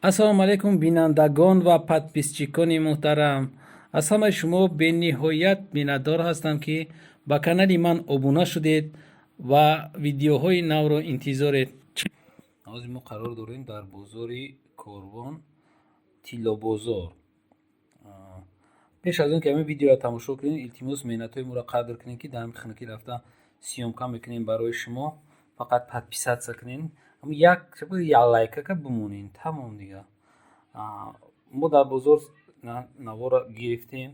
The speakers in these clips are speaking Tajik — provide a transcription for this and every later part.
Ассалому алайкум, бинандагон ва подписчикони муҳтарам. Аз ҳамаи шумо бениҳоят миннатдор ҳастам, ки ба канали ман обуна шудед ва видеоҳои навро интизоред. Ҳозир мо қарор дорем дар бозори Корвон, тиллобозор. Пеш аз он ки ҳамин видеоро тамошо кунед, илтимос, меҳнатҳои моро қадр кунед, ки дар ҳамин хунукӣ рафта съёмка мекунем барои шумо. Фақат подписаться кунед, як лайкака бимонед, тамом дига. Мо дар бозор наворро гирифтем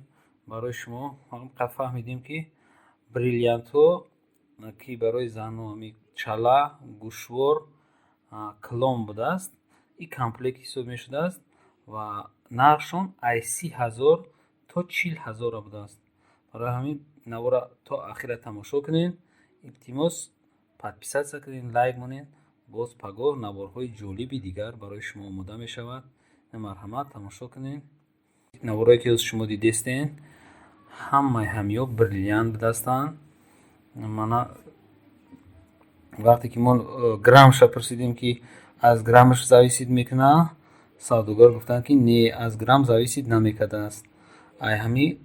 барои шумо. Фаҳмидем, ки бриллиантҳо, ки барои занҳо, ҳамин чала, гӯшвор, кулон будааст, ин комплект ҳисоб мешудааст ва нархшон ай 30 000 то 40 000-ра будааст. Барои ҳамин наворро то ахира тамошо кунед. Илтимос, подписаться кунед, лайк монед. Боз пагоҳ наворҳои ҷолиби дигар барои шумо омода мешавад. Марҳамат, тамошо кунед. Наворое ки ҳозир шумо дидестед, ҳамаи ҳамиҳо бриллиант будастанд. Мана, вақте ки мо граммша пурсидем, ки аз граммаш зависит мекунад, савдогар гуфтанд, ки не, аз грамм зависит намекардааст, ай ҳамин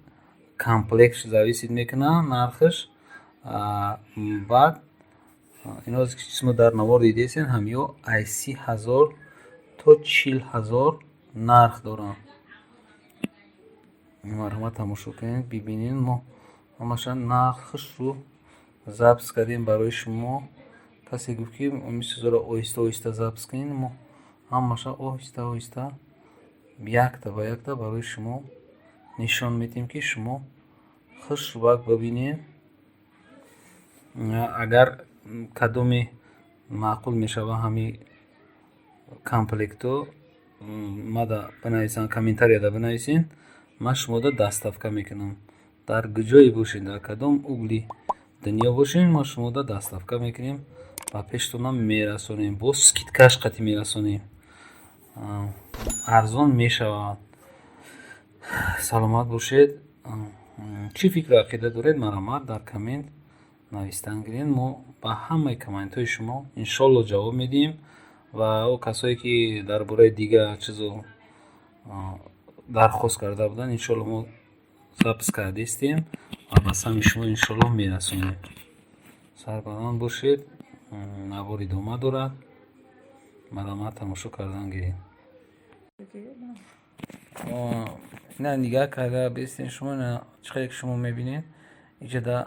комплектш зависит мекунад нархаш. Баъд ино шумо дар навор дидестед, ҳамиҳо ай 30 000 то 40 000 нарх доранд. Марҳамат, тамошо кунед, бибинед. Мо ҳамаша нархашро запись кардем барои шумо. Касе гуфт, ки ҳамин чизҳоро оҳиста оҳиста запись кунед. Мо ҳамаша оҳиста оҳиста, якта ба якта барои шумо нишон медиҳем, ки шумо хушвақт бибинед. Агар кадоме маъқул мешава, ҳамин комплектҳо мада бинависанд, комментарияда бинависед, ман шумода доставка мекунам. Дар куҷое бошед, дар кадом угли дунё бошед, мо шумода доставка мекунем, ба пештонам мерасонем, бо скидкаш қатӣ мерасонем, арзон мешавад. Саломат бошед. Чӣ фикру ақида доред, марҳамат, дар коммент навистан гиред. Мо ба ҳамаи комментҳои шумо, иншолло, ҷавоб медиҳем. Ва о касое ки дар бораи дигар чизо дархост карда буданд, иншолло, мо запись кардистем ва ба самъи шумо, иншолло, мерасонем. Сарбаланд бошед. Навор идома дорад, марҳамат, тамошо кардан гиред. Ина нигаҳ карда бистен шумо, чӣ қадре ки шумо мебинед, иҷода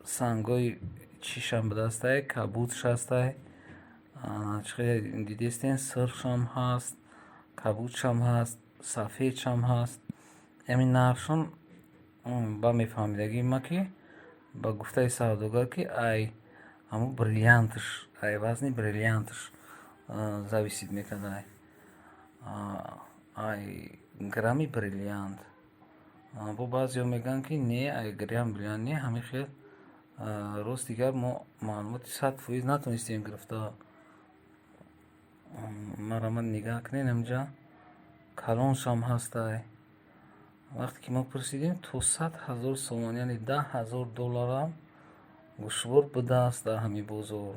сангҳои чишам будастай, кабудш ҳастай. Чӣ қадре дидестен, сурхшам ҳаст, кабудшам ҳаст, сафедшам ҳаст. Ҳамин нархшон, ба мефаҳмидагии ма, ки ба гуфтаи савдогар, ки ай ҳамун бриллиантш, ай вазни бриллиантш зависит мекард, ай грамми бриллиант. Бо баъзеҳо мегӯянд, ки не, ай грамм бриллиант не. Ҳамин хел, рости гап, мо маълумоти 100% натонистем гирифта. Марҳамат, нигаҳ кунед, ҳаминҷа калоншам ҳастай. Вақте ки мо пурсидем, то 100 000 сомон, яъне 10 000 долларам гӯшвор будааст дар ҳамин бозор.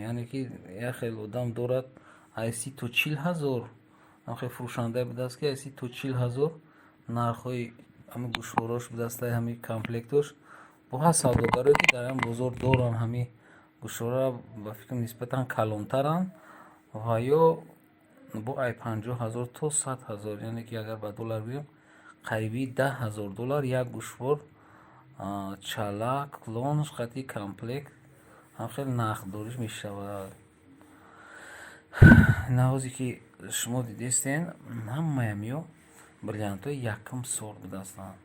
Яъне ки як хел одам дорад, ай 30 то 40 ҳазор, ҳамхел фурӯшандае будааст, ки ай 30 то 40 ҳазор нархҳои ҳамин гӯшворош будастай, ҳамин комплектош. Бо ҳаст савдогарое, ки дар ҳамин бозор доранд ҳамин гӯшвора, ба фикрам, нисбатан калонтаранд ва ё бо ай 50 000 то 100 000, яъне ки агар ба доллар гӯем, қариби 10 000 доллар як гӯшвор, чала, кулон қати комплект, ҳамхел нархдориш мешавад. Навозе ки шумо дидестен, ҳамаи ҳамиҳо бриллиантҳои якум сорт будастанд.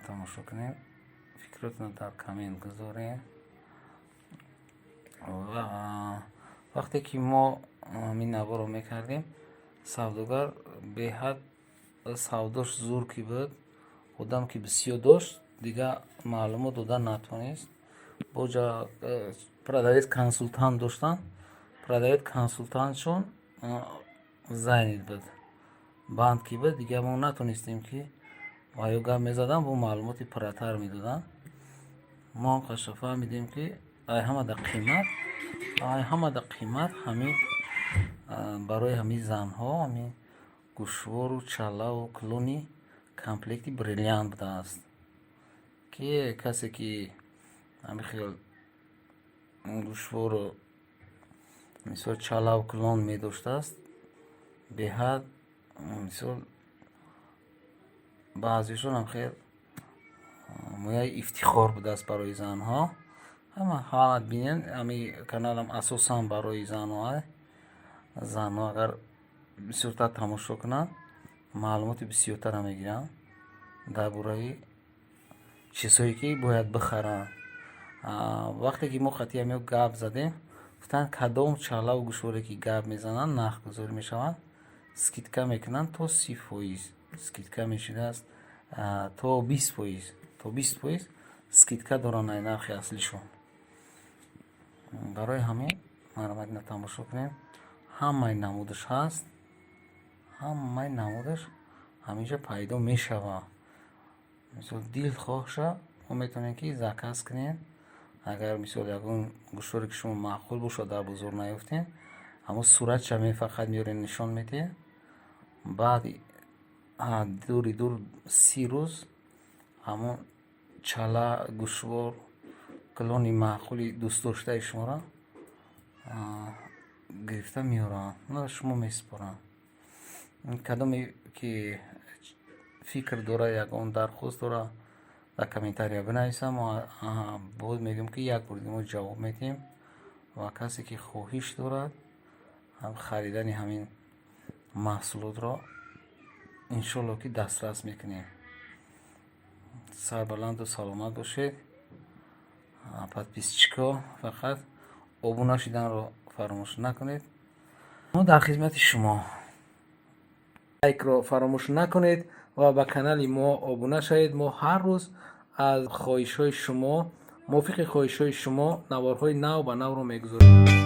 Тамошо кунед, фикротонро дар коммент гузоред. Ва вақте ки мо ҳамин наворро мекардем, савдогар беҳад савдош зур ки буд, одам ки бисёр дошт, дигар маълумот дода натонист. Боҷа продавец консултант доштанд, продавец консултантшон занят буд, банд ки буд, дигар мо натонистем, ки ва ё гап мезадам, бо маълумоти пурратар медоданд. Мо ҳам қаша фаҳмидем, ки Ай ҳамада қимат ҳамин барои ҳамин занҳо ҳамин гӯшвору чаллаву кулони комплекти бриллиант будааст, ки касе ки ҳамин хел гӯшвору, мисол, чаллаву кулон медоштааст, беҳад, мисол, баъзеашон ҳам хел мояи ифтихор будааст барои занҳо. Ҳама бинед, ҳамин каналам асосан барои занҳо. Занҳо агар бисёртар тамошо кунанд, маълумоти бисёртара мегиранд дар бораи чизҳое, ки бояд бихаранд. Вақте ки мо қатъи ҳамиҳо гап задем, гуфтанд, кадом чаллаву гӯшворе ки гап мезананд, нархгузорӣ мешаванд, скидка мекунанд, то 30% скидка мешудааст, то 20%, то 20% скидка доранд ай нархи аслишон. Барои ҳамин марҳамат, ина тамошо кунем, ҳамаи намудаш ҳаст, ҳамаи намудаш ҳаминҷа пайдо мешавад. Мисол, дилхоҳша мо метавонем, ки заказ кунем. Агар, мисол, ягон гӯшворе, ки шумо маъқул бошад, дар бозор наёфтем, ҳамон суратша фақат меорем, нишон медиҳем. Баъди дури дур 30 рӯз ҳамон чалла, гӯшвор, кулони маъқули дӯстдоштаи шуморо гирифта меоранд, шумо месупоранд. Кадоме ки фикр дорад, ягон дархост дорад, дар комментария бинависам. Мо боз мегӯем, ки як бор дига мо ҷавоб медиҳем. Ва касе ки хоҳиш дорад харидани ҳамин маҳсулотро, иншолло, ки дастрас мекунем. Сарбаланду саломат бошед. Подписчик о, фақат обуна шуданро фаромӯш накунед. Мо дар хизмати шумо. Лайкро фаромӯш накунед ва ба канали мо обуна шавед. Мо ҳар рӯз аз хоҳишҳои шумо, мувофиқи хоҳишҳои шумо, наворҳои нав ба навро мегузорем.